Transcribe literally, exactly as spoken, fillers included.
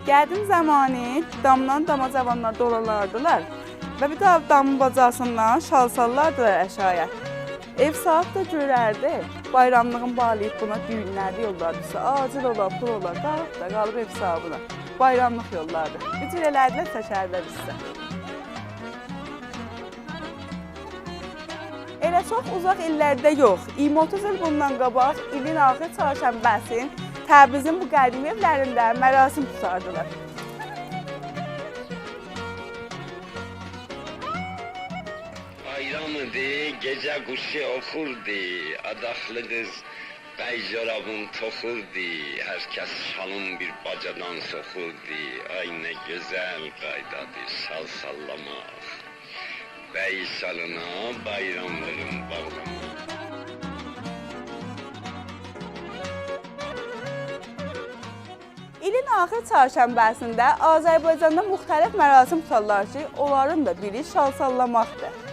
قدیم زمانی دامدان داما جاوانلار دولاناردیلار و بیر ده دامین باجاسیندان شال سالاردیلار آشاغییا. ائو صاحیب ده گؤرردی، بایراملیغین باغلاییب بونا دویونلردی، یوللاردی اوسته. آجیل اولا، پول اولا، قالیب دا قالیب ائو صاحیبینه. بایراملیق یوللاردی. بیر جور ائله‌دیلر، چکردیلر اوسته. ائله چوخ اوزاق ایللرده یوخ، ایگیرمی اوتوز ایل بوندان قاباق ایلین آخیر چهارشنبه‌سین تبریزین بو قدیمی ائولرینده مراسم توتاردیلار. بایرام ایدی، گئجه قوشو اوخوردو، آداخلی قیز بی جورابین توخوردو، هر کس شالین بیر باجادان سوخوردو. آی نه گؤزل قایدادیر شال ساللاماق، بی شالینا بایراملیغین باغلاماق. ایلین آخیر چهارشنبه‌سینده آذربایجاندا مختلف مراسم توتارلار کی، اونلارین دا بیری شال ساللاماقدیر.